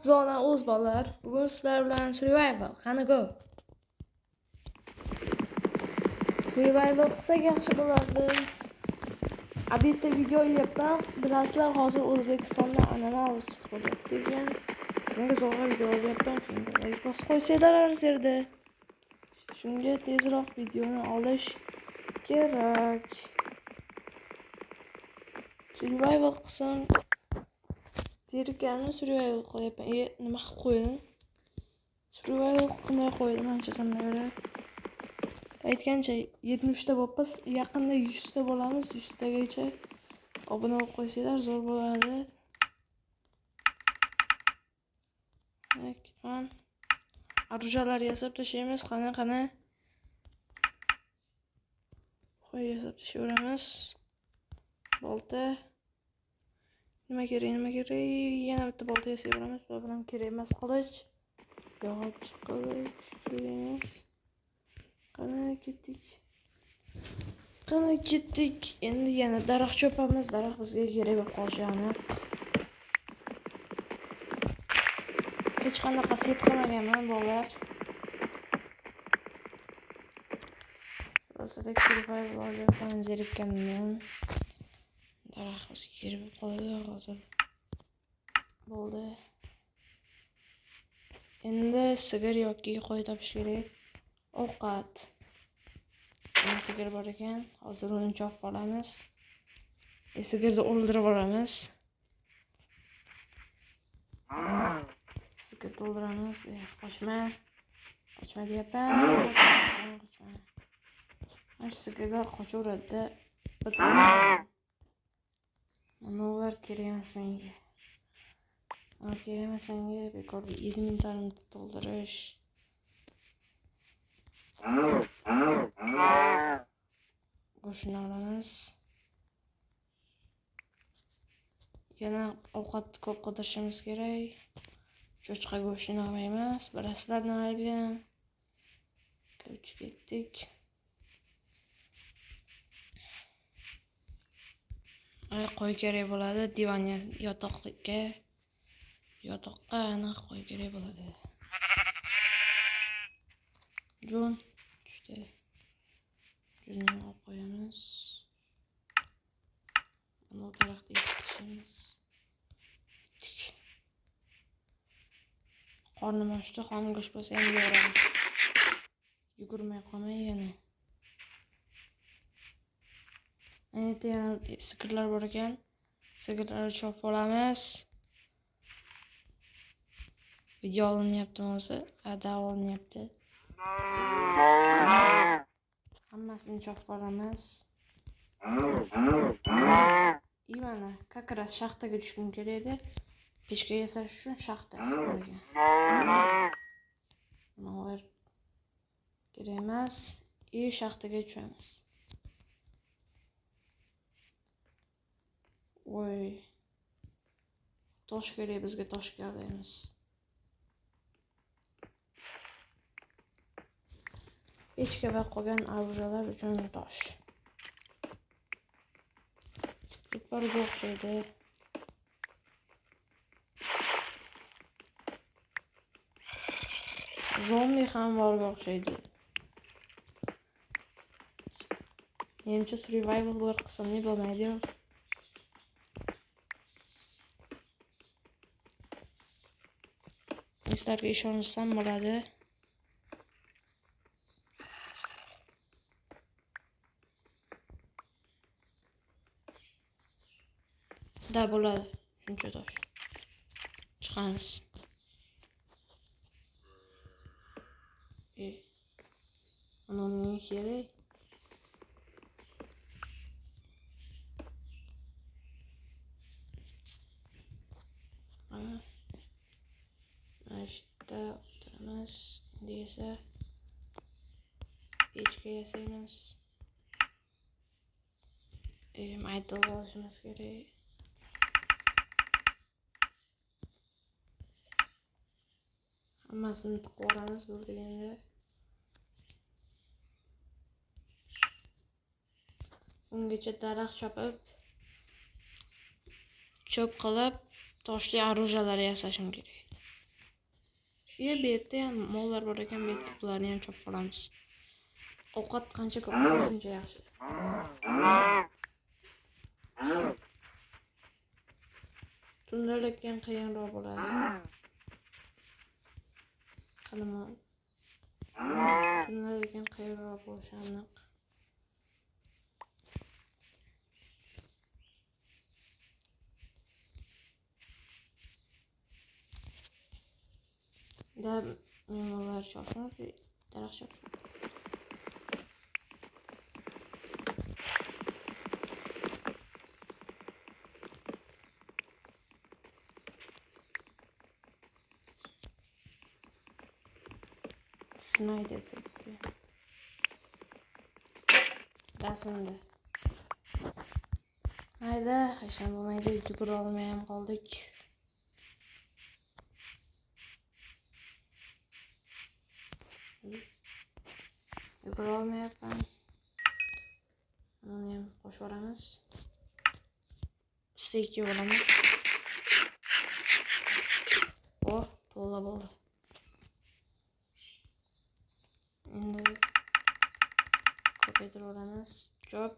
Zona o'z bolalar. Bugun sizlar bilan survival. Qani go. Survival qilsak yaxshi bo'lardi. Bitta video olyapman. Bilasizlar, hozir O'zbekistonda anomal issiq bo'lyapti ekan. Shunga zo'rg'a video olyapman. Shunga like bosib qo'ysanglar arzirdi. Shunga tezroq videoni olish kerak. Survival qilsam zerikkanimni survival qilyapman. Nima qilib qo'ydim? Survival qilmay qo'ydim anchadan beri. Aytgancha 73 ta bo'libmiz, yaqinda 100 ta bo'lamiz. 100 tagacha obuna bo'lib qo'ysanglar zo'r bo'lardi. Ketman. Arujalar yasab tashlaymiz. Qani qani. Qo'y yasab tashlayveramiz. Bolta. Nima kerak, nima kerak? Yana bitta bolta yasayveramiz. Bu bilan kerak emas qilich. Yog'och qilich kerak emas. Qani ketdik. Qani ketdik. Endi yana daraxt chopamiz. Daraxt bizga kerak bo'lib qolishi aniq. Hech qanaqa set qilmaganman bolalar. Rosadek survival olyapman zerikkanimdan. Daraxt bizga kerak bo'lib qoladi hozir. Bo'ldi. Endi sigir yoki qo'y topish kerak. Ovqat. Sigir bor ekan. Hozir uni chopib olamiz. Sigirni o'ldirib olamiz. Sigirni o'ldiramiz. Qochma. Qochma deyapman. Qochma. Mana shu sigirlar qochaveradi-da. Mana ular kerak emas menga. Ular kerak emas menga. Bekor inventarni to'ldirish. Go'shtini olamiz. Yana ovqat ko'p qidirishimiz kerak. Cho'chqa go'shtini olmaymiz. Bilasizlar nimaligini. Ko'chib ketdik. Qo'y kerak bo'ladi. Divan yotoqqa. Yotoqqa aniq qo'y kerak bo'ladi. Jun tushdi. Junni olib qo'yamiz. Mana u daraxtni ekishimiz. Qornim ochdi, xom go'sht bo'lsa ham yeyaveramiz. Yugurmay qolmay yana. Endi yana sigirlar bor ekan. Sigirlarni chopib olamiz. Video olinyaptimi o'zi? Ada olinyapti. Hammasini chopib olamiz. Mana как раз shaxtaga tushgim kerak edi. Pechka yasash uchun shaxta bor ekan. Ular kerak emas. Shaxtaga tushamiz. Voy. Tosh kerak bizga, tosh kerak. Pechka va qolgan arujalar uchun tosh. Skelet borga o'xshaydi. Zombi ham borga o'xshaydi. Menimcha survival bir qismli bo'lmaydi. Sizlarga ishonsam bo'ladi. Da bo'ladi. Shuncha tosh. Chiqamiz. Ana nima kerak? Mana shu yerda o'tiramiz. Endi esa pechka yasaymiz. Mayda olishimiz kerak. Hammasini tiqib olamiz bu deganda. Ungacha daraxt chopib Cho'p qilib toshli orujalar yasashim kerak. Bu yerda ham mollar bor ekan, bu yerda bularni ham chopib olamiz. Ovqat qancha ko'p bo'lsa shuncha yaxshi. Tunda lekin qiyinroq bo'ladi. Qani tunda lekin qiyinroq bo'lishi aniq. Da mevalar chopamiz, daraxt chopamiz. Snyder turibdi. Dasindi. Mayda, hech ham bo'lmaydi, yugura olmay ham qoldik. Yugura olmayapman. Buni ham qo'shib yuboramiz. Steak yeb olamiz. Oh, to'la bo'ldi. Endi ko'paytiraveramiz. Cho'p.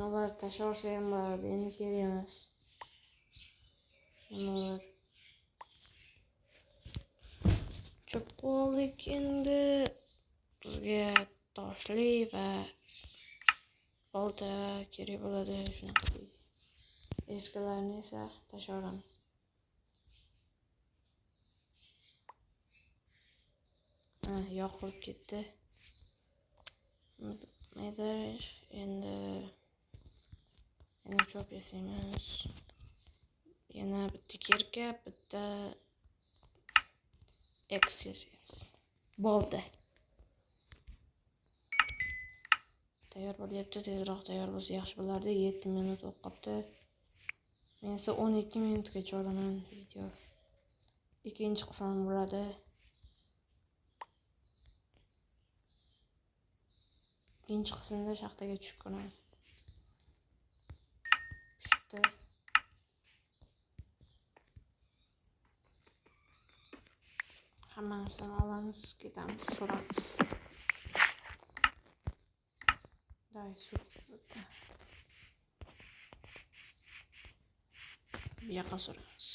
Ular tashlab ham bo'ladi, endi kerak emas. Ular cho'p qoldik endi. Bizga toshli va bolta kerak bo'ladi, shunaqa. Eskilarni esa tashlaveramiz. Yoqilib ketdi. Mayda, endi yana cho'p yasaymiz. Yana bitta kirka, bitta X yasaymiz. Bolta. Tayyor bo'lyapti, tezroq tayyor bo'lsa yaxshi bo'lardi. 7 minut o'tib qolibdi. Men esa 12 minutgacha olaman video. Ikkinchi qism bo'ladi. Ikkinchi qismda shaxtaga tushib ko'raman. Pishibdi. Hamma narsani olamiz, ketamiz, so'ramiz. Day, sur. Bu yoqqa so'ramiz.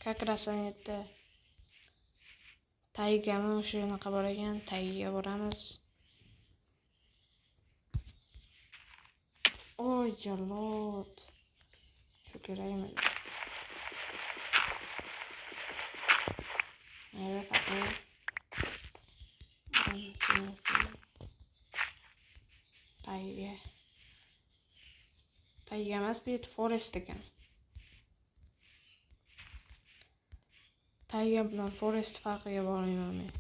Как раз yerda taygami o'sha yoqqa bor ekan, tayga boramiz. Oy, jalot. Shu kerakmi? Mayli, faqat tayga. Tayga emas, bu forest ekan. Tayga bilan forest farqiga bormayman men.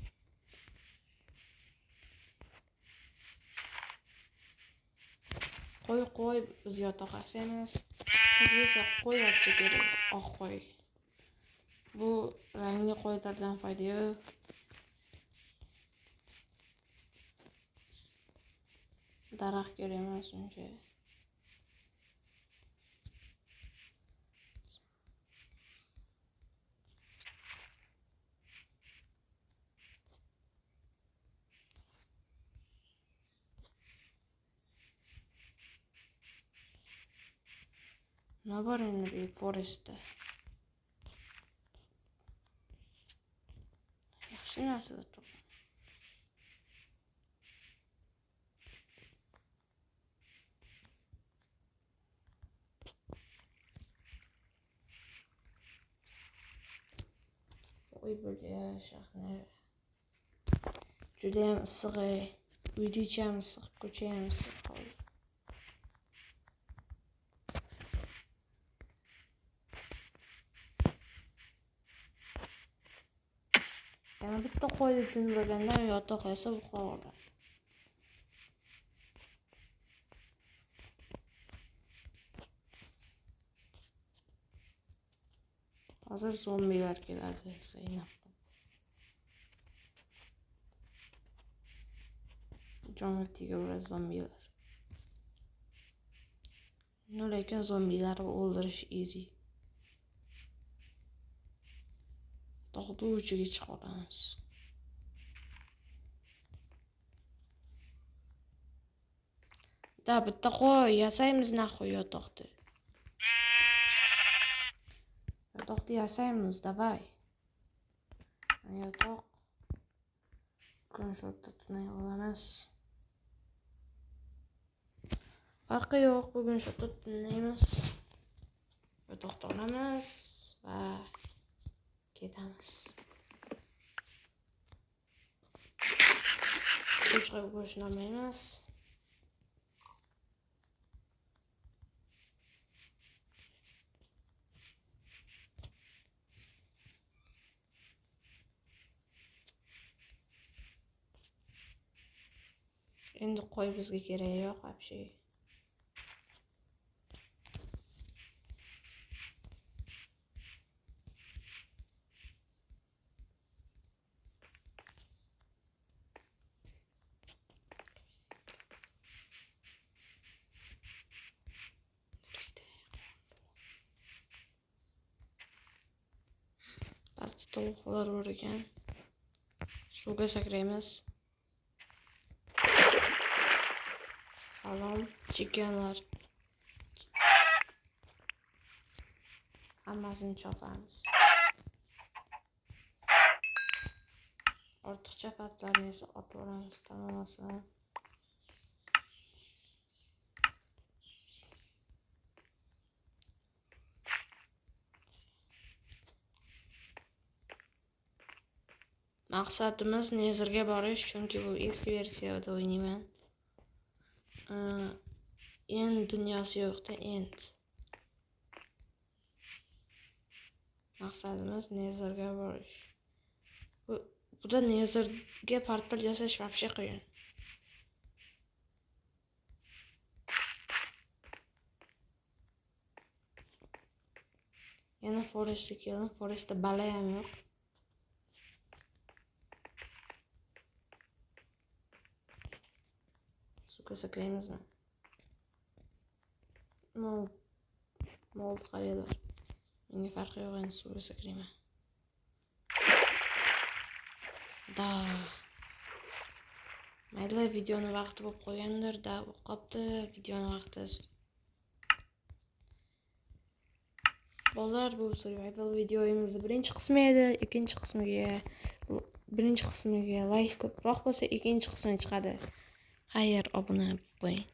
Qo'y qo'y biz yotoq yasaymiz. Bizga esa qo'y olsa kerak, oq qo'y. Bu rangli qo'ylardan foyda yo'q. Daraxt kerak emas uncha. Nima bor endi bu forestda? Yaxshi narsalar to'p. Oy bo'ldi shahni. Judayam issiq. Uyda ichi ham issiq, ko'cha ham issiq hozir. Yana bitta qo'yni tun bo'lganda yotoq yasab uxlab oladi. Hozir zombilar keladi, Zaynab. Jonga tegaveradi zombilar. No, lekin zombilarni o'ldirish easy. Tog'ni uchiga chiqib olamiz. Da bitta qo'y, yasaymiz naxuy yotoqni. Yotoqni yasaymiz, davay. Yotoq. Bugun shu yerda tunay olamiz. Farqi yo'q, bugun shu yerda tunaymiz. Yotoqni olamiz va ketamiz. Qo'shqa go'shtni olmaymiz. Endi qo'y bizga keragi yo'q вообще. Pastda tovuqlar bor ekan. Suvga sakraymiz. Salom, chickenlar. Hammasini chopamiz. Ortiqcha patlarni esa otib yuboramiz tamomini. Maqsadimiz Netherga borish, chunki bu eski versiyada o'ynayman. End dunyosi yo'qda end. Maqsadimiz Netherga borish. Bu da Netherga portal yasash вообще qiyin. Yana Forestga keldim. Forestda bala ham yo'q. Suvga sakraymizmi? Mol qaranglar. Menga farqi yo'q, endi suvga sakrayman. Da. Mayli, videoni vaqti bo'lib qo'ygandir, da bo'lib qopti. Videoni vaqti. Bolalar, bu survival videomizni birinchi qismi edi. Ikkinchi qismiga, birinchi qismiga like ko'proq bo'lsa, ikkinchi qismi chiqadi. Xayr, obuna bo'ling.